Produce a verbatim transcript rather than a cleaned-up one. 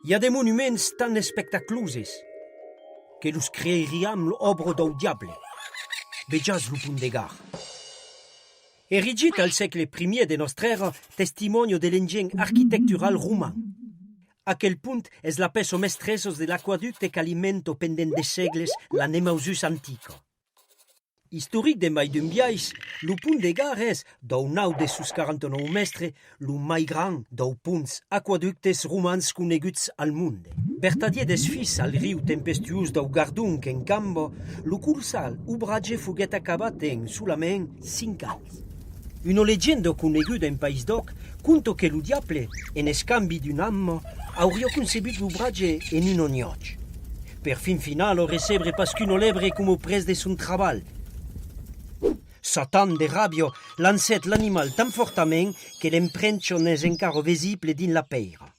I a de monuments tan espectacloses que los creiriam l'òbra dau diable. Vejatz lo Pont de Gard. Erigit al sègle primièr de nòstra èra, testimòni de l'engenh arquitectural roman. Aquel pont es la pèça mestressa de l'aquaducte qu'alimenta pendent de sègles la Nemausus antica. Istoric de mai d'un biais, lo Pont de Gard es, dau naut de sos quaranta-nòu mèstres, lo mai grand dau ponts aquaductes romans coneguts al monde. Vertadièr desfís al riu tempestuós dau Gardon qu'encamba, lo colossal obratge foguèt acabat en solament cinc ans. Una legenda coneguda en País d'Òc conta que lo diable, en escambi d'una anma, auriá concebut l'obratge en una nuòch, per fin finala recebre pas qu'una lèbre coma prètz de son trabalh. Satan, de ràbia, lancèt l'animal tan fòrtament que l'emprencha n'es encara vesibla dins la pèira.